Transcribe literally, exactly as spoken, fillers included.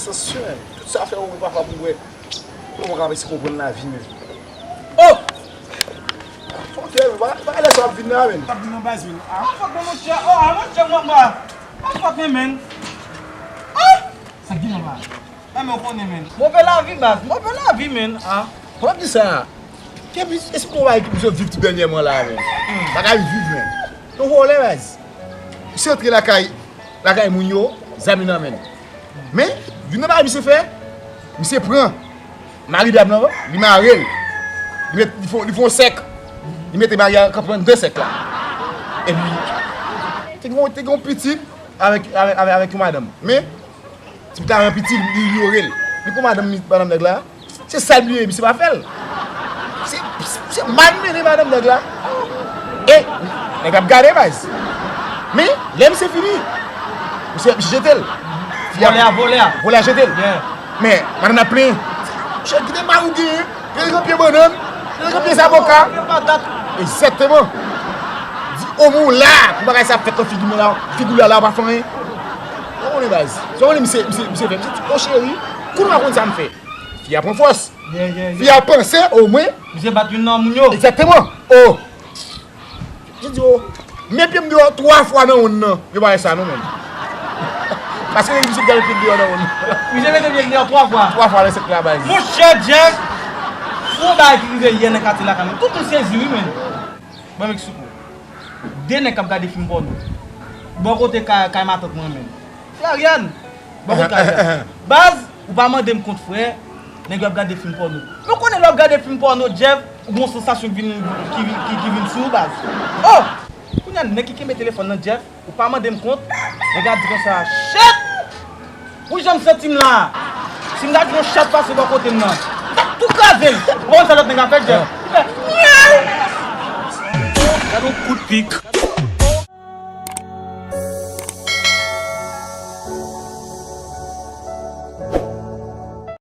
Sansyon, tout sa fè ou pa fè pou wè. Ou pa ka esi konprann lavi menm. Oh! Fòkè, men, pa, pa lè sa ap vin la, men. Ap vin nan baz, men. Ah, fòk, men, monchè. Oh, ah, monchè, mwen, mwen. Ah, fòk, men, men. Ah! Sa ki nan baz? Ah, men, ou konnen, men. Move lavi, baz. Move lavi, men. Ah. Fòk di sa. Kèm, èske ou wè ki misye viv tou dènyèman la, men? Hmm. Bagay viv, men. Yon vòlè, baz. Misye antre lakay, lakay moun yo, zam li nan men l. Men, youn nan bagay misye fè, misye pran mari dam nan, li mare l. Li met, li fè, li fè yon sèk. Li mete mari a kanpe ant de sèk la. Epi, te gen, te gen yon pitit avèk, avèk, avèk, avèk yon madanm. Men, ti pitit la gen pitit, li inyore l. Li pran madanm, madanm nèg la. Se sa l bliye, misye pa fè l. Se, se mal mennen madanm nèg la. E, nèg ap gade, baz. Men, lè misye fini, misye, misye jete l. Fi a, vòlè a, vòlè a. Vòlè a jete l. Yeah. Men, madanm nan plenyen. Chè, kite mal ou genyen. Kite gen pye bannann. Kite gen pye zaboka. Gen patat. Egzakteman. Di, omwen w la, pou bagay sa ap fèt nan figi mwen la, figi w la, la, w pa fè anyen. Ou konnen, baz. Sa w konnen misye, misye, misye fè. Misye di, o cheri, kounye a w konn sa m fè. Fi a pran fòs. Yeah, yeah, yeah. Fi a panse, omwen. Misye bat youn nan moun yo. Egzakteman. Oh. Misye di, oh. Men pye m deyò twa fwa nan wonn nan. Yo pa wè sa, non, menm. Paske misye gade pye m deyò nan wonn nan. Misye mete pye m deyò twa fwa. Twa fwa nan sèk la, baz. Monchè Jeff, se yon bagay ki rive yè nan katye lakay mwen. Tout moun sezi, wi, men. Ban m eksplike w. De nèg k ap gade fim pòno. Bò kote kay, kay matant mwen menm. Se Ariane. Bò kote kay la. Baz, ou pa mande m kont frè, nèg yo ap gade fim pòno. Nou konnen lè w ap gade fim pòno, Jeff, ou gen yon sansasyon ki vin, ki, ki, ki vin sou ou, baz. Oh! Kounye a, nèg ki kenbe telefòn nan, Jeff, ou pa mande m kont, nèg la di konsa, shit! Ou jan m santi m la a? Si m ta gen yon chat pase bò kote m nan, m t ap tou kraze l. Ou konn sa lòt nèg la fè, Jeff? Li fè, myaw! Gade yon kout pik.